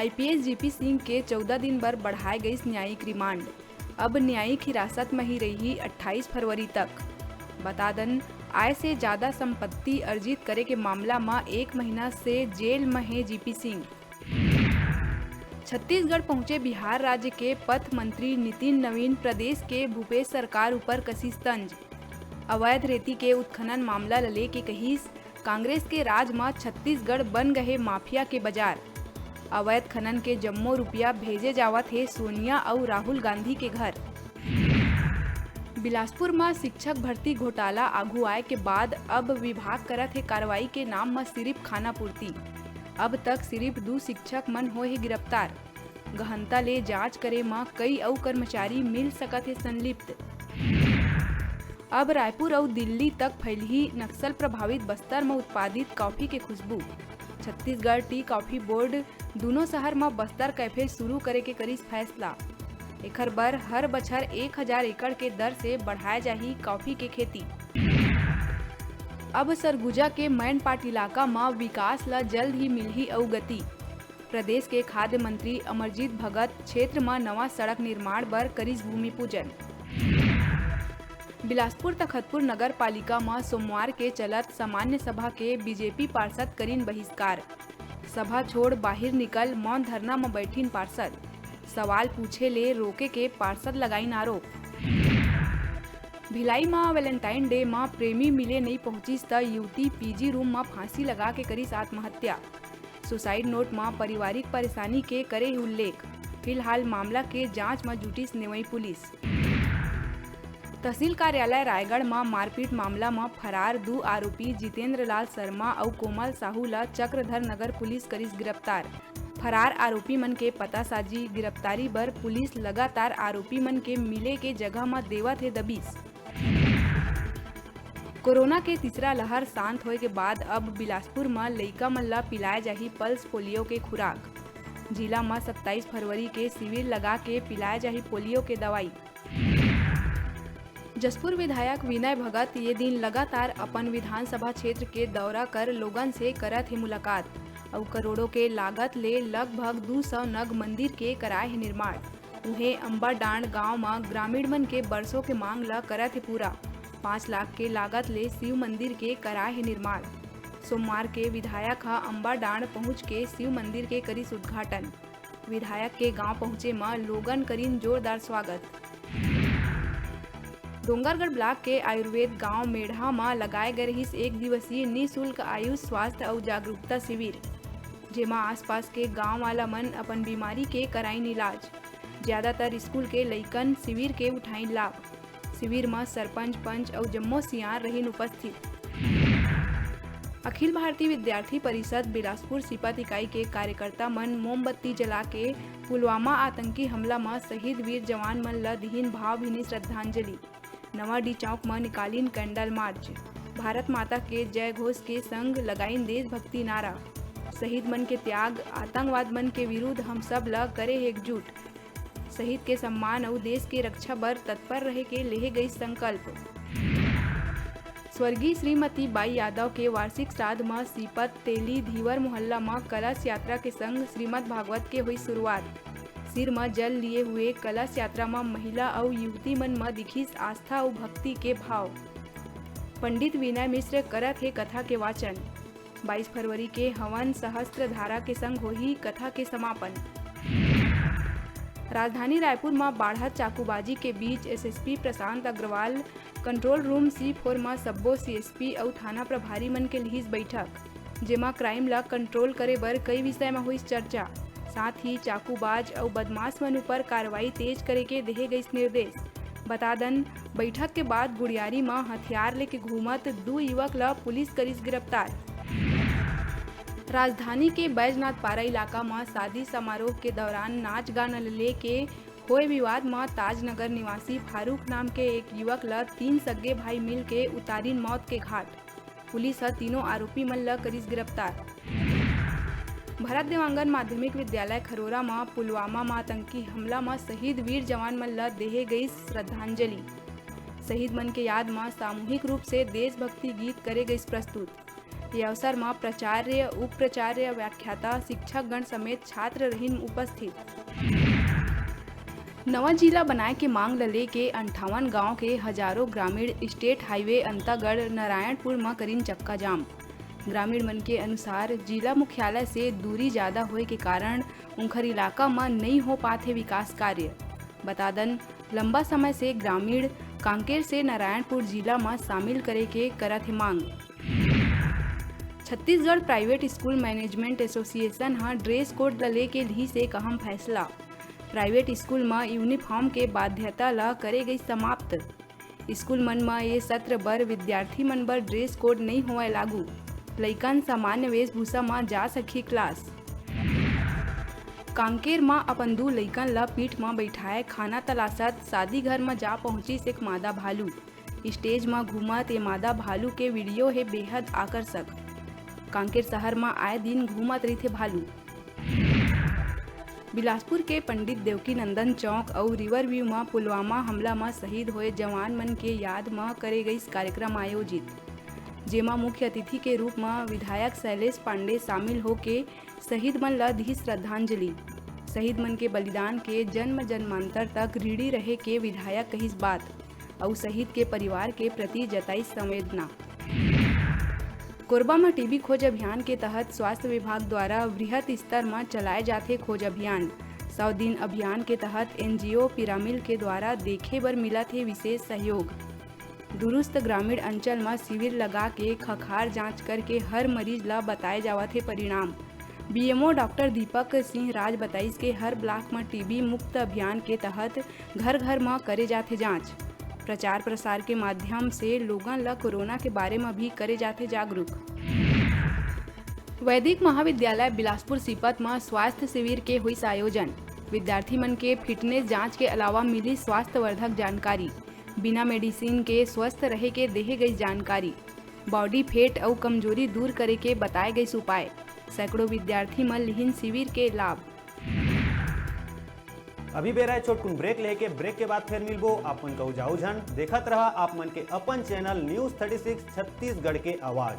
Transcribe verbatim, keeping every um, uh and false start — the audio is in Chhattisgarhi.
आईपीएस जीपी सिंह के चौदह दिन बर बढ़ाए गइस न्यायिक रिमांड। अब न्यायिक हिरासत म ही रही अट्ठाईस फरवरी तक। बता दन, आय से जादा संपत्ति अर्जित करे के मामला म एक महीना से जेल म हे जीपी सिंह। छत्तीसगढ़ पहुंचे बिहार राज्य के पथ मंत्री नितिन नवीन, प्रदेश के भूपेश सरकार ऊपर कसिस तंज। अवैध रेती के उत्खनन मामला ल लेके कहिस, कांग्रेस के राज म छत्तीसगढ़ बन गहे माफिया के बाजार। अवैध खनन के जम्मो रुपया भेजे जावत हे सोनिया अउ राहुल गांधी के घर। बिलासपुर म शिक्षक भर्ती घोटाला आघू आए के बाद अब विभाग करत हे कार्रवाई के नाम म सिरिफ खानापूर्ति। अब तक सिरिफ दू शिक्षक मन होए हे गिरफ्तार। गहनता ले जांच करे म कई अउ कर्मचारी मिल सकत हे संलिप्त। अब रायपुर अउ दिल्ली तक फैलही नक्सल प्रभावित बस्तर म उत्पादित कॉफी के खुशबू। छत्तीसगढ़ टी कॉफी बोर्ड दूनों शहर म बस्तर कैफे शुरू करे के करिस फैसला। एखर बर हर बछर एक हजार एकड़ के दर से बढ़ाए जाही कॉफी के खेती। अब सरगुजा के मैनपाट इलाका म विकास ल जल्द ही मिलही अउ गति। प्रदेश के खाद्य मंत्री अमरजीत भगत क्षेत्र म नवा सड़क निर्माण बर करिस भूमि पूजन। बिलासपुर तखतपुर नगर पालिका म सोमवार के चलत सामान्य सभा के बीजेपी पार्षद करिन बहिष्कार। सभा छोड़ बाहिर निकल मौन धरना म बैठिन पार्षद। सवाल पूछे ले रोके के पार्षद लगाइन आरोप। भिलाई म वैलेंटाइन डे म प्रेमी मिले नइ पहुंचिस त युवती पीजी रूम म फांसी लगा के करिस आत्महत्या। सुसाइड नोट म पारिवारिक परेशानी के करे हे उल्लेख। फिलहाल मामला के जांच म जुटिस नेवई पुलिस। तहसील कार्यालय रायगढ़ म मारपीट मामला म फरार दू आरोपी जितेंद्र लाल शर्मा अउ कोमल साहू ल चक्रधर नगर पुलिस करिस गिरफ्तार। फरार आरोपी मन के पतासाजी, गिरफ्तारी बर पुलिस लगातार आरोपी मन के मिले के जगह म देवत हे दबिश। कोरोना के तीसरा लहर शांत होए के बाद अब बिलासपुर म लइका मन ल पिलाए जाही पल्स पोलियो के खुराक। जिला म सत्ताईस फरवरी के शिविर लगा के पिलाए जाही पोलियो के दवाई। जशपुर विधायक विनय भगत ये दिन लगातार अपन विधानसभा क्षेत्र के दौरा कर लोगन से करत हे मुलाकात अउ करोड़ों के लागत ले लगभग दू सौ नग मंदिर के कराए हे निर्माण। उहें, अम्बाडांड गांव म ग्रामीण मन के बरसों के मांग ल करत हे पूरा। पाँच लाख के लागत ले शिव मंदिर के कराए हे निर्माण। सोमवार के विधायक ह अम्बाडांड पहुंच के शिव मंदिर के करिस उद्घाटन। विधायक के गांव पहुंचे म लोगन करिन जोरदार स्वागत। डोंगरगढ़ ब्लॉक के आयुर्वेद गांव मेढ़ा म लगाए गए रहिस एक दिवसीय निशुल्क आयुष स्वास्थ्य अउ जागरूकता शिविर, जेमा आसपास के गांव वाला मन अपन बीमारी के कराइन इलाज। ज्यादातर स्कूल के लइकन शिविर के उठाइन लाभ। शिविर म सरपंच, पंच अउ जम्मो सियान रहिन उपस्थित। अखिल भारतीय विद्यार्थी परिषद बिलासपुर सीपत इकाई के कार्यकर्ता मन मोमबत्ती जला के पुलवामा आतंकी हमला म शहीद वीर जवान मन ल दिहिन भावभीनी श्रद्धांजलि। नवा डी चौक म निकालिन कैंडल मार्च। भारत माता के जय घोष के संग लगाइन देशभक्ति नारा। शहीद मन के त्याग, आतंकवाद मन के विरुद्ध हम सब ल करे हे एकजुट। शहीद के सम्मान अउ देश के रक्षा बर तत्पर रहे के लेहे गइस संकल्प। स्वर्गीय श्रीमती बाई यादव के वार्षिक श्राद्ध म सीपत तेली धीवर मोहल्ला म कलश यात्रा के संग श्रीमद् भागवत के होइस शुरुआत। सिर म जल लिए हुए कलश यात्रा म महिला अउ युवती मन म दिखिस आस्था अउ भक्ति के भाव। पंडित विनय मिश्र करत हे कथा के वाचन। बाईस फरवरी के हवन सहस्त्र धारा के संग होही कथा के समापन। राजधानी रायपुर म बाढ़त चाकूबाजी के बीच एसएसपी प्रशांत अग्रवाल कंट्रोल रूम सी फोर म सब्बो सीएसपी अउ थाना प्रभारी मन के लिहिस बैठक, जेमा क्राइम ल कंट्रोल करे बर कई विषय म होइस चर्चा। साथ ही चाकूबाज अउ बदमाश मन ऊपर कार्रवाई तेज करे के देहे गइस निर्देश। बता दन, बैठक के बाद गुड़ियारी म हथियार लेके घूमत दू युवक ल पुलिस करिस गिरफ्तार। राजधानी के बैजनाथ पारा इलाका म शादी समारोह के दौरान नाच गाना ल लेके होए विवाद म ताजनगर निवासी फारूक नाम के एक युवक ल तीन सगे भाई मिल के उतारिन मौत के घाट। पुलिस ह तीनों आरोपी मन ल करिस गिरफ्तार। भरत देवांगन माध्यमिक विद्यालय खरोरा म पुलवामा म आतंकी हमला म शहीद वीर जवान मन ल देहे गइस श्रद्धांजलि। शहीद मन के याद म सामूहिक रूप से देशभक्ति गीत करे गइस प्रस्तुत। ये अवसर म प्राचार्य, उप प्राचार्य, व्याख्याता, शिक्षकगण समेत छात्र रहिन उपस्थित। नवा जिला बनाए के मांग ल लेके अंठावन गांव के हजारों ग्रामीण स्टेट हाईवे अंतागढ़ नारायणपुर म करिन चक्का जाम। ग्रामीण मन के अनुसार, जिला मुख्यालय से दूरी ज्यादा होए के कारण उंखर इलाका म नइ हो पात हे विकास कार्य। बता दन, लंबा समय से ग्रामीण कांकेर से नारायणपुर जिला म शामिल करे के करत हे मांग। Chhattisgarh private school management association ह ड्रेस कोड ल लेके लिहिस एक अहम फैसला। प्राइवेट स्कूल म यूनिफॉर्म के बाध्यता ल करे गई समाप्त। स्कूल मन म ये सत्र बर विद्यार्थी मन बर ड्रेस कोड नइ होवय लागू। लइकन सामान्य वेशभूषा म जा सकही क्लास। कांकेर म अपन दू लइकन ल पीठ म बइठाए खाना तलासत शादी घर म जा पहुंचिस एक मादा भालू। स्टेज म घूमत ये मादा भालू के वीडियो हे बेहद आकर्षक। कांकेर शहर म आए दिन घूमत रहिथे भालू। बिलासपुर के पंडित देवकी नंदन चौक अउ रिवर व्यू म पुलवामा हमला म शहीद होए जवान मन के याद म करे गइस कार्यक्रम आयोजित, जेमा मुख्य अतिथि के रूप म विधायक शैलेश पांडे शामिल होके शहीद मन ल दिहिस श्रद्धांजलि। शहीद मन के बलिदान के जन्म जन्मांतर तक ऋणी रहे के विधायक कहिस बात, अउ शहीद के परिवार के प्रति जताइस संवेदना। कोरबा म टीबी खोज अभियान के तहत स्वास्थ्य विभाग द्वारा वृहत स्तर म चलाए जाथे खोज अभियान। सौ दिन अभियान के तहत एनजीओ पिरामिल के द्वारा देखे बर मिलत हे विशेष सहयोग। दुरुस्त ग्रामीण अंचल म शिविर लगा के खखार जांच करके हर मरीज ल बताए जावत हे परिणाम। बीएमओ डॉक्टर दीपक सिंह राज बताइस के हर ब्लॉक म टीबी मुक्त अभियान के तहत घर-घर म करे जाथे जांच। प्रचार प्रसार के माध्यम से लोगन ल कोरोना के बारे म भी करे जाथे जागरूक। वैदिक महाविद्यालय बिलासपुर सीपत म स्वास्थ्य शिविर के होइस आयोजन। विद्यार्थी मन के फिटनेस जांच के अलावा मिली स्वास्थ्यवर्धक जानकारी। बिना मेडिसिन के स्वस्थ रहे के देहे गई जानकारी। बॉडी फैट अउ कमजोरी दूर करे के बताए गइस उपाय। सैकड़ों विद्यार्थी मन लिहिन शिविर के लाभ। अभी बेरा हे छोटकुन ब्रेक लेके, ब्रेक के बाद फेर मिलबो। आप मन कहू जाऊ झन, देखत रहा आप मन के अपन channel news thirty six Chhattisgarh के आवाज़।